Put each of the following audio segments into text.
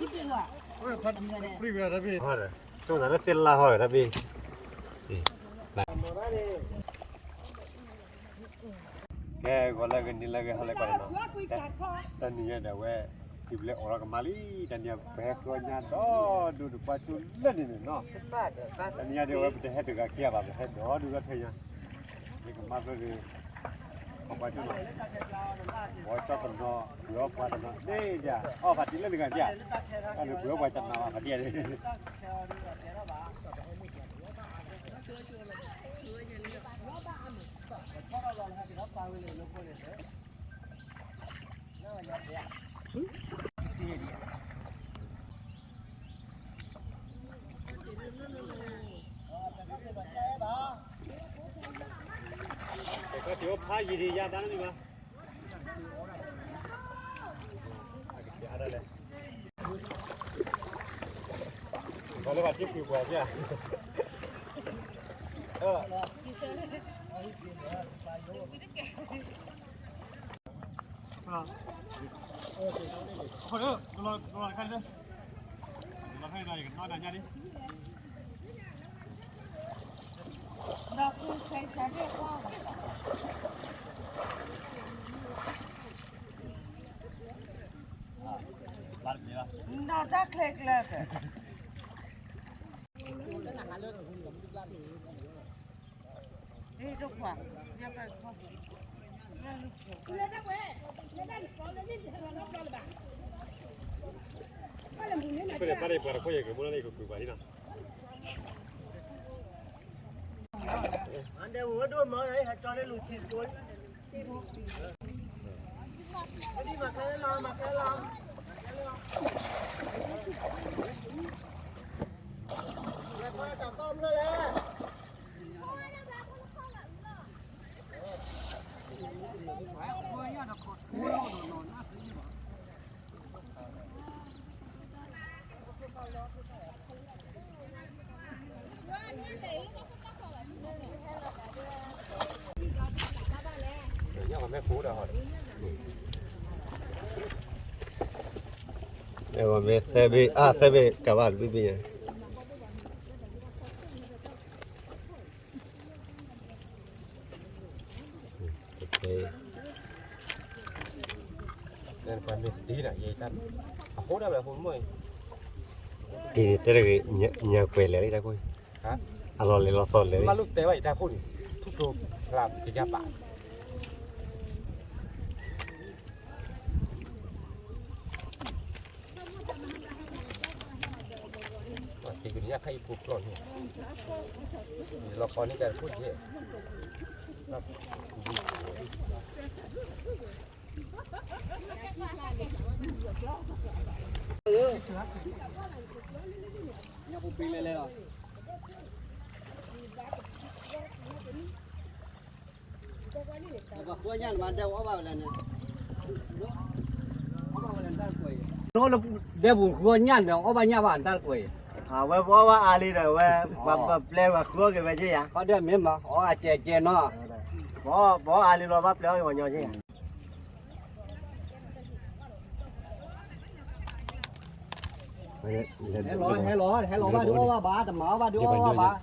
ဟီၣ်ဒီး တိၢ်သးလၢသ့ၣ်လၢ်ဟီၣ်ဒီး တၢ်ဘ့ၣ် ကဲ ဂီၤလၢဂ့ၤ နံၤလၢဂ့ၤ ဟါလၢဂ့ၤ ကွၢ်တနီၤ, တနံၤညါဒီးဝဲ ဖံဘျဲၣ်အိးထီၣ်ကမါလံ, တနံၤညါပဟဲကျီညါဒီး ဒိၣ်ဒိၣ်ပှၢ်ကၠိလၢန့ၣ်န့ၣ်နီၤ, တနံၤညါဒီးဝဲပတဟဲတဂၤခံဂၤဘၣ်, ပဟဲဒီးဒိၣ်ဒီထၢညါ, ယကမါဖျိဒီး ပှၤကၠိနီၤ, ပှၤကၠိတနီၤ ပှၤတနီၤ န့ၣ်ဒၣ် အီၣ်ဖးတံၢ်လၢနဂၤဒၣ်, အန့ၣ်ပှၤပှၤတနီၤဖးတံၢ်န့ၣ် ဖးယံၤဒံးယါတၢ်န့ၣ်ဘၣ်, အကစၢ်ဒၣ်လဲၣ်, ပှၤလၢဘၣ်တ့ၢ်ကွံာ်ပှၤဧါ, အဃိဒီး ကလီၤတခါန့ၣ်, ကလီၤတခါန့ၣ်ဒီး ယကနီၣ်နၤညါဒံး, ဒီးတၢ်ချ့ကျၢၤ ဖဲန့ၣ် ပၢ်န့ၣ် ပှၤတခိၣ်ယဲၢ်က့ၤမူလၢန့ၣ် ကကွံာ်ပှၤလံနီၤ, မၤဒဲးဝဲဒိၣ်မး ဟဲကၠီန့ၣ်လူၤထံကျိ, မၤကျဲလီၤ မၤကျဲလီၤ, လဲၤပၢ်တၢ်တီမုၢ်လဲၣ်. မ့ၢ်သၢဘ့ၣ် အါ သၢဘ့ၣ် ကဘၣ်တဘ့ၣ်ဘ့ၣ်ညါ က့ၤတဲတဂ့ၤ ညါကွဲၤလဲၣ်လံတၢ်ခိၣ်အံၤ, အလီၤလဲၤလီၤသီလဲၤလံ မၤလိတဲဘၣ်အံၤတၢ်ခိၣ်န့ၣ် ထူၣ်ဖျိဖျါတယၢ်ပာ် တကနံၣ်ညါခါအံၤဖိဖျိန့ၣ် လီၤဃီန့ၣ်တၢ်တခိၣ်ယဲၢ် ညၣ်ပူၤပံလဲၤလဲၤလီၤ. ပှၤဃုအီၣ်ညၣ်န့ၣ် မၤဒဲအီၣ်ဘၣ်ဝဲလဲၣ်န့ၣ်, အီၣ်ဘၣ်ဝဲလဲၣ်တၢ်ကွဲးအံၤ, ဒဲပူၤဃုအီၣ်ညၣ်န့ၣ် အီၣ်ဘၣ်ညၣ်ဘၣ်တၢ်ကွဲးအံၤ, အဝဲပအီၣ်ဘၣ်အါလံဒီး အဝဲပှၤပျဲပှၤဃုအီၣ်က့ၤဝဲက့ယၤ, ခီဒဲမ့ၢ်မး အီၣ်အကဲကဲနီၤ, ပအီၣ်အါလံလီၤ ဘၣ်ပျဲအီၣ်က့ၤပှၤညီက့ယၤ. ဟဲလီၤ ဟဲလီၤ ဟဲလီၤဘၣ်ဒုးအီၣ်ဘၣ်ဘၣ် တမၤအီၣ်ဘၣ်ဒုးအီၣ်ဘၣ်ဘၣ်,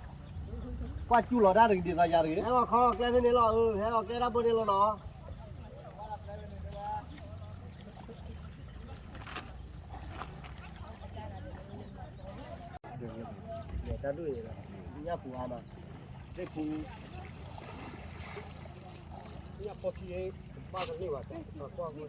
ကွၢ်ကၠူလီၤတၢ်တဂ့ၤဒ်သိးယၤတဂ့ၤ, ဟဲလီၤခီကျဲဖဲန့ၣ်လီၤ, ဟဲလီၤကျဲတၢ်ဘိန့ၣ်လီၤနီၤ. တၢ်ဒိၣ်အံၤ ညၣ်ပူၤအါမး, သ့ၣ်ပူၤ ညၣ်ဖီထံ ဘၣ်တန့ၢ်ဘၣ် တၢ်ကွၢ်ဝဲ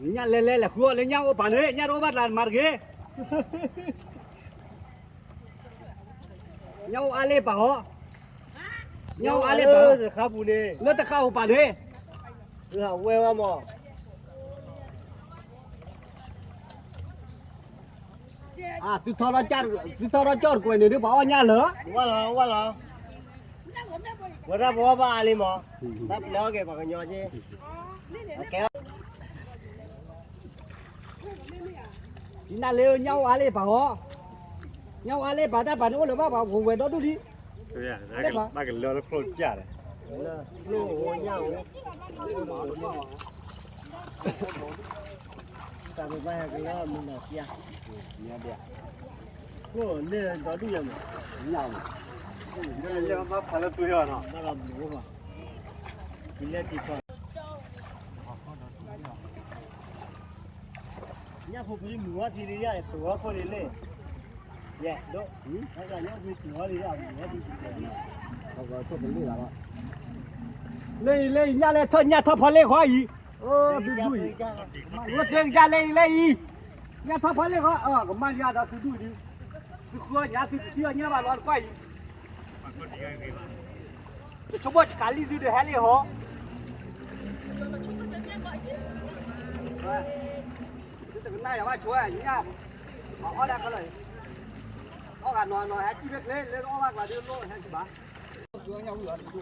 ညၣ်လဲၤလဲၤလဲၤဃုအီၣ်လၢညၣ်အိၣ်ပာ်န့ၣ် ညၣ်တအိၣ်ဘၣ်တၢ်မၤတဂ့ၤ. ညၣ်အိၣ်အါလၢပာ်ဟီ, ညၣ်အိၣ်အါလၢပာ်ဟီ, လၢတခါပူၤန့ၣ် လၢတခါအိၣ်ပာ်န့ၣ်, ဝဲဝဲမး, သုထီထီၣ်ကၠီၣ်တကွဲးန့ၣ် ဒုးပှၤအီၣ်ညၣ်လၢာ်, ဝဲလီၤ ဝဲလီၤ, ဝဲဒၣ်ပအီၣ်ဘၣ်အါလံမး, ဘၣ်ပျဲအီၣ်က့ၤပှၤကညီက့, ကဲ နၢ်လၢညၣ်အိၣ်အါလၢပာ်ဟီ, ညၣ်အိၣ်အါလၢပာ်တၢ်ပာ်န့ၣ်အိၣ်လၢၤဘၣ် ပှၤဝဲဒီဒူၣ်လံ, ဘၣ်ကလၢလၢချိၣ်ပျၢ်ဒီး လၢချိၣ်အိၣ်ညၣ်အိၣ် တၢ်မ့ၢ်ဘၣ်ဟဲကလၢမုၢ်နၤပျၢ် အိၣ်လၢဒီဒူၣ်ယၤမး ညၣ်မး လၢဘၣ်ဖးလၢသွံၣ်အီၤနီၤ ဘၣ်လီၤဘျိးဘၣ် ဒ်လဲၣ်တံၤထီၣ် ညၣ်ဖိဖဲမုၢ်ဝါထံလံယၤ တိၤဝဲခိၣ်လံလဲၣ် ယဲၢ်ဒိၣ် ညၣ်ဖိတုၤဝဲလံယၤ မုၢ်ဝါထံတကဲးလံ လၢအံၤ လၢအံၤ ညၣ်လဲၤထီၣ် ညၣ်ထီၣ်ဖီလ့ၣ်ဃီအံၤ အိၣ်ဒူဒူအံၤ အိၣ်တ့ၢ်ကယၢ်လၢအံၤ လၢအံၤ ညၣ်ထီၣ်ဖီလ့ၣ်ဃီ အကမၣ်ယၤဒီးသုဒူဒု သုဃုအီၣ်ညၣ်သုတထံၣ်အီၣ်ညၣ်ဘၣ်လီၤတကွၢ်အံၤ တဆိကမိၣ်တကးလံသုဒီးဟဲလ့ၣ်ဟီ သုတကနၣ်ယၤဘၣ်ဆိညၣ် အီၣ်ဒၣ်ခဲလၢာ် အီၣ်ဂၤနီၤနီၤ ဟဲစံၣ်ဖဲချ့လၢအီၣ်ဘၣ်ကျါဒ်လိၣ်ဟဲစံၣ်ဘၣ် ညၣ်အံၤ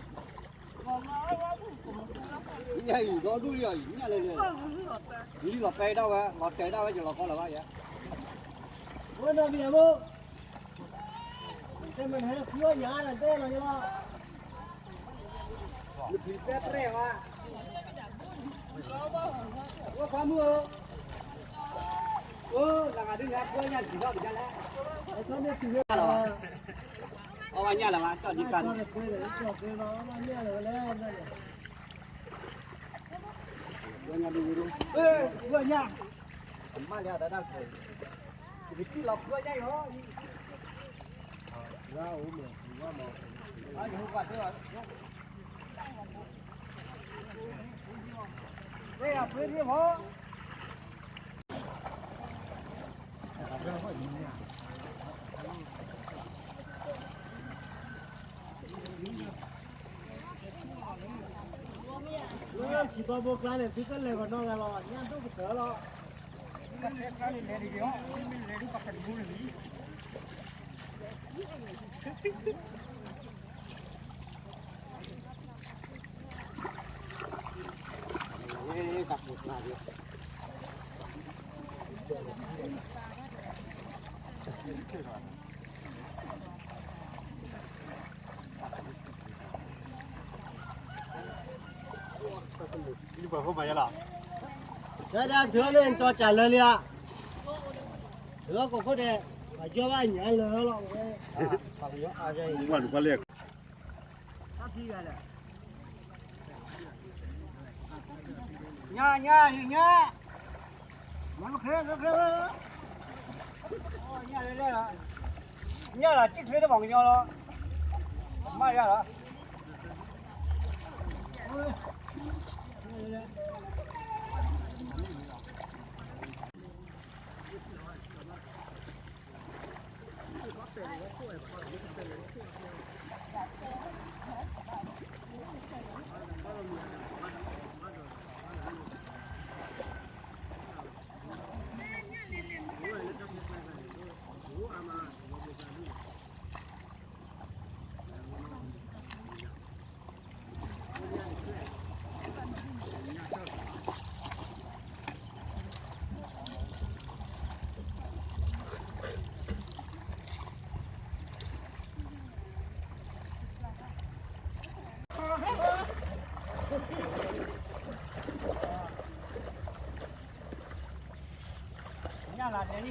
ဒီဒူၣ်လံအံၤ ညၣ်လဲၤလဲၤ လံလီၤပဲဒၣ်ဝဲ လီၤတဲာ်ဒၣ်ဝဲယလီၤကီလၢၤဘၣ်ယဲ ဝဲနီၤဘံၣ်အမိၢ် တဲမ့ၢ်နဟဲဖုအီၣ်ညၣ်ဒီးတဲလီၤယလီၤ နဖံးတဲတရဲၣ်ဝဲ ဝဲခွါမုၣ်ဧၢ အိၣ် နဂၤဒ်နဟဲဖုအီၣ်ညၣ်တံၤထီၣ်တကလဲၣ် အီၣ်ဘၣ်ညၣ်လၢၤဘၣ် ကၠီၣ်ဒံကါန့ၣ် ဖုအီၣ်ညၣ် အမါလၢအတၢ်တၢ်ခိၣ် ယကစံၣ်လီၤဖုအီၣ်ညၣ်အံၤဟီ လၢအိၣ်မ့ၢ် လၢအိၣ်မ့ၢ် လၢယဖုအီၣ်ညၣ်ဟီ လၢဆံးဘီဘိကျါန့ၣ် သုကလဲၤကနီၢ်ဂၤလီၤ ညၣ်ဒိၣ်ကတၢၢ်လီၤ ကျါန့ၣ်လဲၤတဂ့ၤအီၤ မ့ၢ်လဲၤဒ်ပှၤကတမူန့ၣ်လံ လၢဒၣ်ထုးန့ၣ် ကၠီကၢ်လၢလံဧါ, ထုးကိးခိၣ်ဒဲး, ပှၤကၠီဘၣ်ညါလၢလီၤ, ပှၤကညီအါကဲအံၤ, ညါညါညါ, မၤမ့ၢ်ချ့ချ့ချ့, ညါလၢလၢ, ညါလၢစံၣ်ချ့တမၤကညီလီၤ, မၤယါလီၤ. ညၣ်လီၤလဲၤလံဟီ,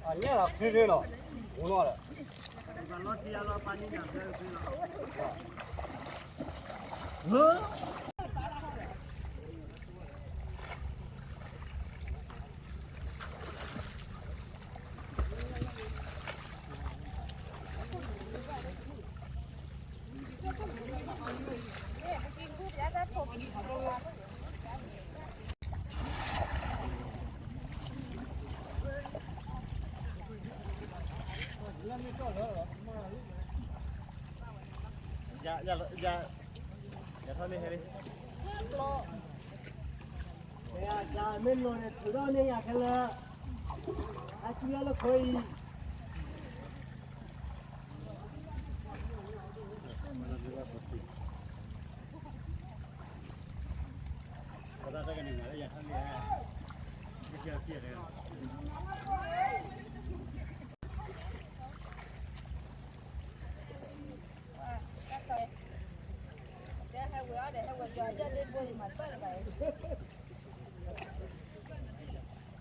အညၣ်လီၤချ့ချ့လီၤ, ပူၤလီၤဒီး ယၤထီၣ်န့ၣ်ဟဲလံ, မ့ၢ်လီၤန့ၣ်ထုးထီၣ်န့ၢ်ယၤခဲလၢာ်, အစုလၢလၢခိအံၤ ပသးတၢ်ကန့ၣ်မၤလၢယၤထီၣ်န့ၣ်, ကစၢ်က့ၤလဲၣ်, တၢ်ဒ့ဘိအံၤမၤတပၢၢ်လၢၤဘၣ်အံၤ, တသီ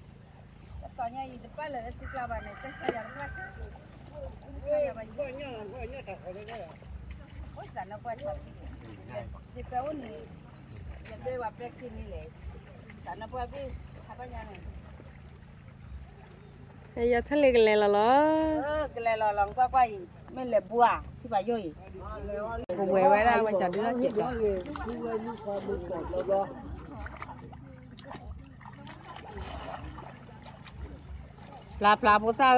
ညါအံၤတပၢၢ်လၢၤလၢသုကျါဘၣ်န့ၣ် တၢ်ဆါယၤတပၢၢ်, တၢ်ဆါယၤဘၣ်ယံၤ, အိၣ်သးနၢ်ပှၢ်ဆါ, ယပဲအိၣ်န့ၣ်, ယပဲဝဲပဲခံနံၤလဲၣ်, သးနၢ်ပှၢ်ဘ့ၣ်, ဟးဘၣ်ညါန့ၣ် ယီၤထၢၣ်လ့ကလဲၤလီၤလီၤ, ကလဲၤလီၤလီၤ ကွၢ်ကွၢ်အံၤ မ့ၢ်လဲၤဘှါ ထံၣ်ဘၣ်ယိၣ်အံၤ, ကဝဲၤဝဲဒၣ်ဝဲကၠီၤဒုလီၤစဲးဒီး, ဖျါဖျါဖိသၣ်ဧၢ,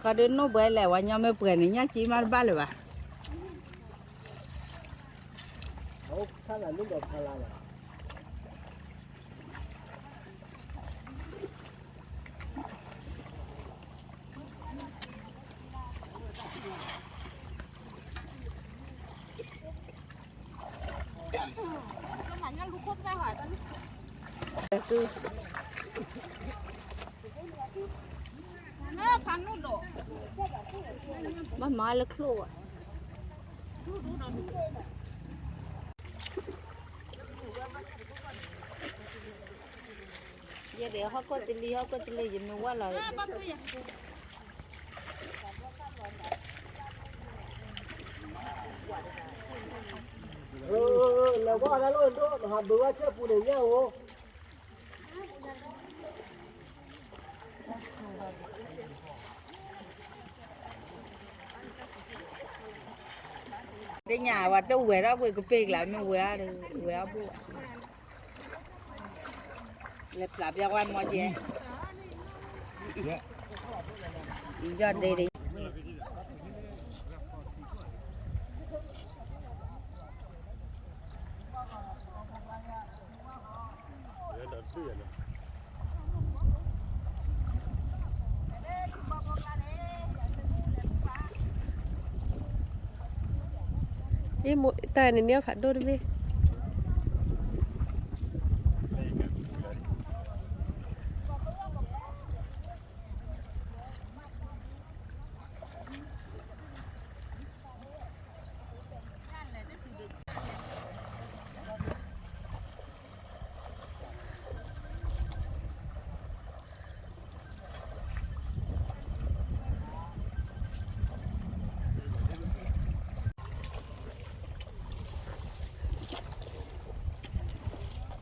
ခီဒုနိၣ်ဘှဲလဲၣ် ဝဲညီမ့ၢ်ပှဲၤန့ၣ် ညၣ်ကံမးတဘၣ်လၢၤဘၣ်. ဘၣ်မၤလၢချိၣ်ဘၣ်, ယဲဒၣ်ဟီၣ်ခိၣ်တလံၤ ဟီၣ်ခိၣ်တလံၤ ယမ့ၢ်ဝဲလီၤ, လဲၤဝဲဒၣ်လၢဒိၣ် နဟးဘုးဝဲဆဲပူၤန့ၣ်ညၣ်ဧိၤ. သ့ၣ်ညါဝဲတဝဲၤထီၣ်ကွံာ်ကပ့ၢ်ကျါ မ့ၢ်ဝဲအါဒီး ဝဲအါဘိၣ်, လဲၤပျးပျါဝဲမီၤကဲ, ယီၢ်ဒ့ဒ့ တၢ်န့ၣ်န့ၢ်ဖးဒိၣ်တဘ့ၣ်, လၢတၢ်ခဲကျါကပမ့ၢ်လဲၤဘ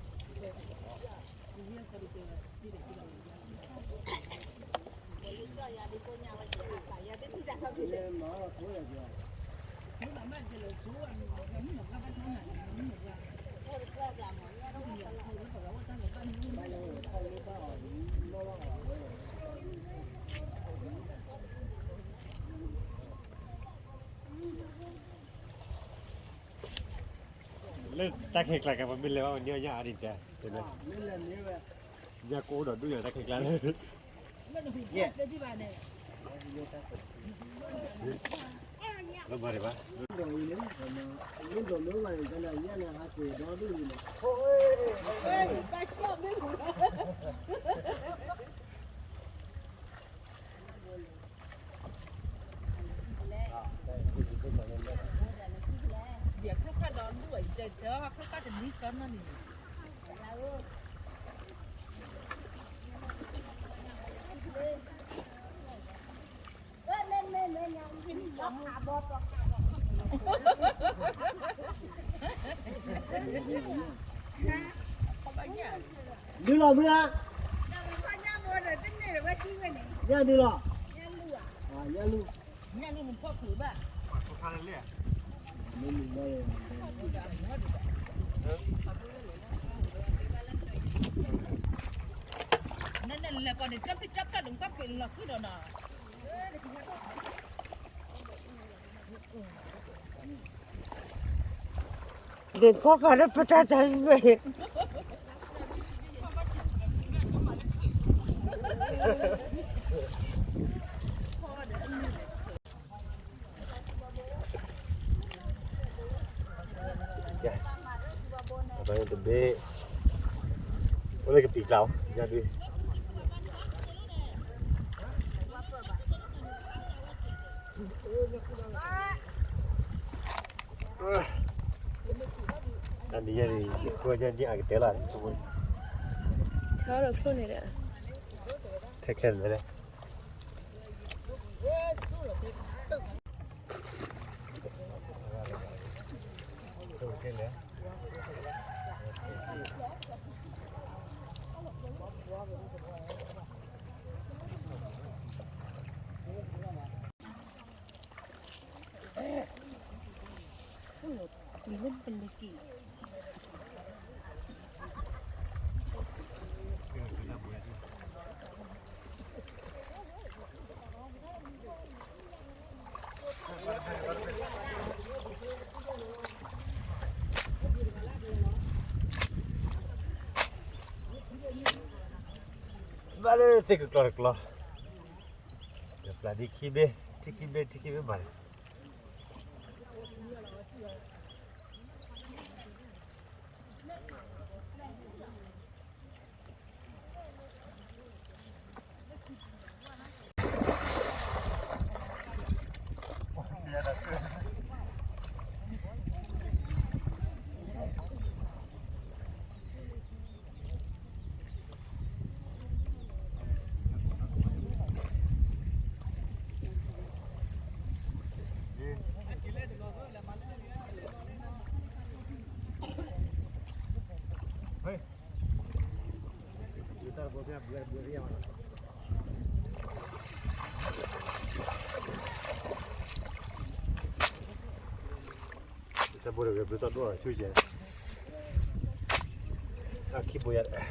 ၣ်ဝဲန့ၣ် ညၣ်အါဒံးတဲ, ညၣ်ကိၣ်ဒီးဒူၣ်ယၤတၢ်ခဲကျါလၢ လၢဘၣ်ဒံးဘၣ်, ဒုးလီၤမုၢ်ဧါ, ညၣ်ဒုးလီၤ, ညၣ်လူၢ်, နလဲၤပှၤန့ၣ် ကၠီဖံးကၠီဖျၢၣ်ဒိၣ်ကၠီဖံးလီၤဃုာ်ဒီးနီၤ က့ၤခီဃာ်လၢပတၢ်တၢ်ဝဲ, အတၢ်တဘ့ၣ်, အိၣ်လၢကပံာ်ကျါ, ညၣ်ဒုး တၢ်နံၤယဲန့ၣ် ယကွၢ်ညါဒ်အကတဲလီၤ, ထဲဒီးဖျိန့ၣ်ဒီး ထဲခဲန့ၣ် ဘၣ်လၢသ့ၣ်ကကျီတကျီ, ဒီးပျၢ်ဒ်ခံဘ့ၣ်, ထံခံဘ့ၣ်, ထံခံဘ့ၣ်မးန့ၣ် တၢ်ဘိတဂ့ၤ ဘျုးတၢ်ဒိၣ်အီၤဆူယဲ, အခံဘိယဲ, လဲၣ်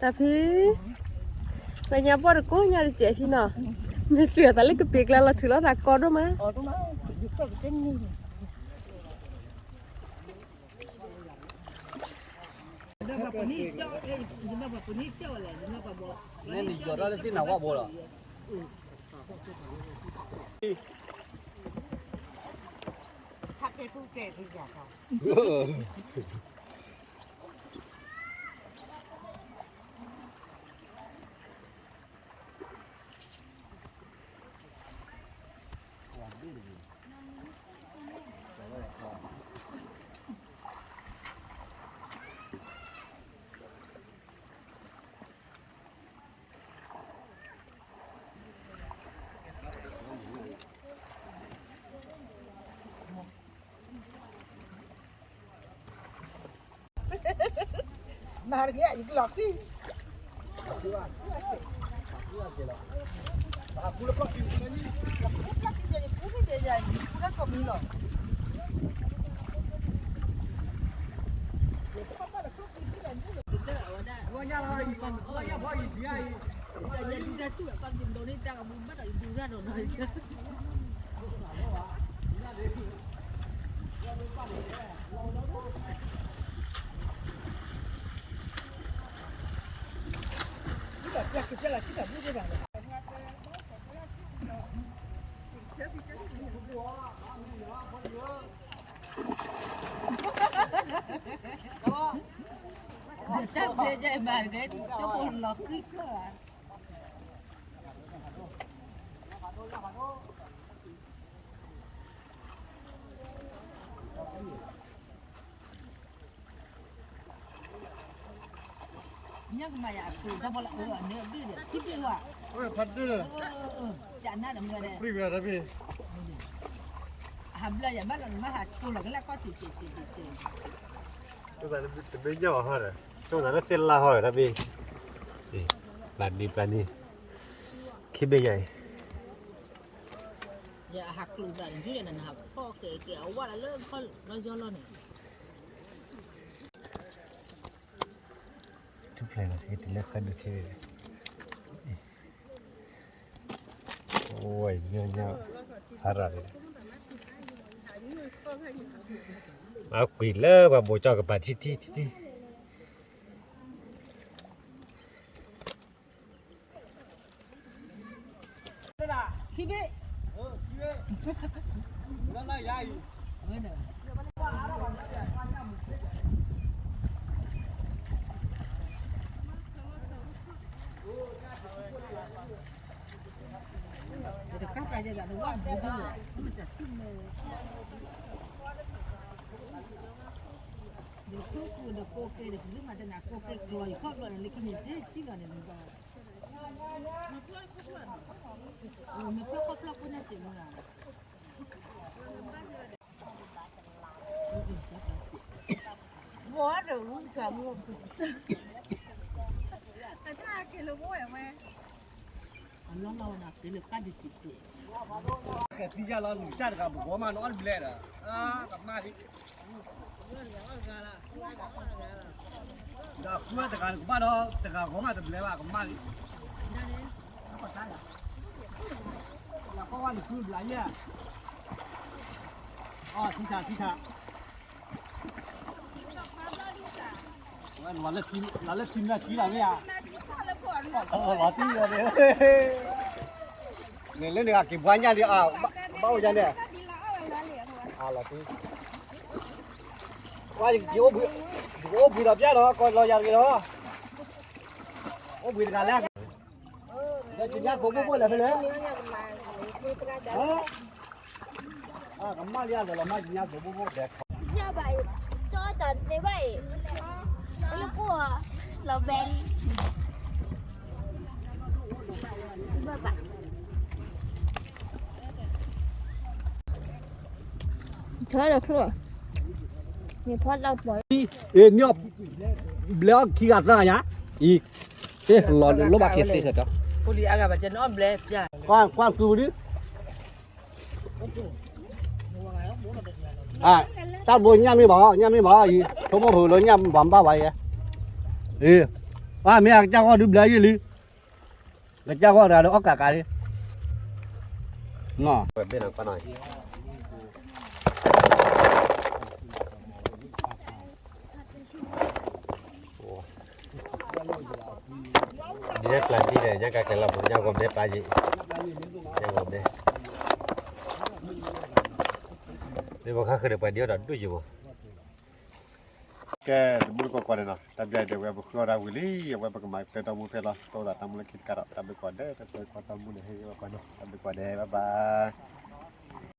တၢ်ဖံ, ပှၤညါပှၢ်တကိးညါတစဲးဖံနီၤ, မ့ၢ်စၢၤသးလၢကပ့ၤကျါလီၤထုးလီၤသးကီဒိၣ်မး. န့ၣ်နယီၤထီၣ်လၢသ့ၣ်နၤဝၣ်ဘိလီၤ. တၢ်ဘျဲၣ်ယဲမၤတကဲ ကၠိဖိလီၤဃံဖျၢၣ်ဧါ. ညၣ်ကမၤယၤအကျိၤ တၢ်ဘီလၢအၢအန့ၣ်အဘ့ၣ်ဒီး ခံဘ့ၣ်ဝဲ, ဖးဒိၣ်, ကနၣ်ဒီးမ့ၢ်ဝဲဒၣ် အဟးဘျၢယၤဘၣ်လီၤ နမ့ၢ်ဟးဆိလီၤကလၢ်ကီၢ်တံၢ်တံၢ်တံၢ်တံၢ် တမ့ၢ်ညၣ်အီၤဟီဒီး ကၠိသးလၢသ့ၣ်လၣ်ဟီဒီးတၢ်ဘ့ၣ်, ပျၢ်နံၤပျၢ်နံၤ, ခံဘ့ၣ်ညါအံၤ, ယဟးကျိၤသးန့ၣ် ဒ်န့ၣ်နဟးဖီၣ်ကဲကဲအဝၣ်လၢလၢယီလီၤန့ၣ်, ထူၣ်ဖျဲးလီၤ ဟဲတုၤလၢဃၢဒုးထံန့ၣ်, ဝဲၢ်ညီညီ ဖးရၤန့ၣ်, အကွံာ်လၢပှၤဘိးကၠီကပၤထံထံထံထံ, ခံဘ့ၣ်, တကးကးယဲဒၣ်နဝၣ်ဘိဒ်လီၤ, မ့ၢ်တၢ်ဆံၣ်မဲ, ယဆိကမိၣ်ဒီးကိးကဲဒီး ပလုၢ်မၤတနၤကိးကဲကျီၤ ယခီၣ်ဘျီန့ၣ် လၢခံန့ၣ်သ့ၣ်ဆံၣ်လီၤန့ၣ် မ့ၢ်ဖျီၣ်ခီၣ်ဖျီၣ်ခိၣ်န့ၣ်သ့ၣ်မုၢ်ဧါ မ့ၢ်တၢ်က့ၤလီၤ အလီၢ်လီၢ်ဝဲဒၣ် က့ၤလၢကၣ်ဒံးတံၢ်တံၢ်, ကသံယါလီၤ လူၤစၢ်တဂၤ ပဂီၢ်မးနီၤ အီၣ်တဘျဲၣ်ဒီး ကမၣ်ဒံး, ဒီးဃုတဂၤန့ၣ် ကဘၣ်ဒီး တဂၤဂီၢ်မးတဘျဲၣ်ဘၣ် ကမၣ်ဒံး, ယကွၢ်ဝဲန့ၣ် ဃုဘျးယဲၢ်, အီၣ်ထံဆးထံဆး လီၤလၢထံမ့ၢ်ထံလီၤမ့ၢ်ဧါ, လီၤတံၢ်လီၤန့ၣ်, န့ၣ်လၢန့ၣ်အက့ၤဘှါညၣ်လံအါ, ဘၣ်အိၣ်ယါန့ၣ်, လီၤတံၢ်, ယကအိၣ်ဘှံးဒီးပျၢ်ဒီး ကီၢ်လီၤယၤတဂ့ၤဒီး, အိၣ်ဘှံးတဂၤလဲၣ်, ဒီးကညၣ်ကိးဘိဘိလဲၣ်ဖဲလဲၣ် ကမၣ်လံအါ လီၤမၢ်ကညၣ်ကိးဘိဘိဒဲး, ညၣ်ဘၣ်အံၤ, ကၠီတၢ်တသ့ဘၣ်အံၤ, လၢကိၢ်အီၤ, လီၤဘဲလံ, ဘၣ်ဘၣ်, ထီဒီးချိၣ်, န့ၣ်ဖီတၢ်ပီၤ, အ့ၣ် မ့ၢ်အီၣ်ဘျဲအီၣ်ခံဂၤသၢဂၤညါ, အံၤ, လီၤလိၣ်ဘၣ်က့ၤသ့ထဲဒီး, ကွၢ်ကွၢ်သူဒု တၢ်ဘိညၣ်မ့ၢ်ဘၣ် ညၣ်မ့ၢ်ဘၣ်အံၤ ဆိကမိၣ်ဖုးလၢညၣ်ဘၣ်မ့ၢ်ဘၣ်ဝဲယဲ, အ့ၣ်, မ့ၢ်အကစၢ်ဂီၢ်ဒုဘျၢယဲၢ်လံ, ကစၢ်ဂီၢ်တဂၤဒီးအီၣ်ကးကးလံ, ဘ့ၣ်နီၤကွၢ်နီၤ ဒ်လဲၣ်ပျၢ်ဒ်လဲၣ် ညၣ်ကါကဲလီၤပူၤ ညၣ်ဂီၤဘဲပၢ်ယံၤ, ညၣ်ဂီၤဘဲ, မ့ၢ်ပှၤဃါဃုာ်ဒီးပှၤဒ်အီၣ်ဒီးဒိၣ်ယံၤမး, ကဲ, တမူတကိးကိးန့ၣ်နီၤ တၢ်ဘျၢဒဲးဝဲပဃုအီၣ်တၢ်ဝံၤလံ အဝဲပကမၤတဲတီမူဖဲလီၤ ကတိၣ်သးတၢ်မူလၢခံတကးဒီး တၢ်ဘျုးကိးဂၤဒဲး တၢ်ကွၢ်တီမူန့ၣ် ဟဲဝဲကွၢ်နီၤ တၢ်ဘျုးကိးဂၤဒဲး bye bye.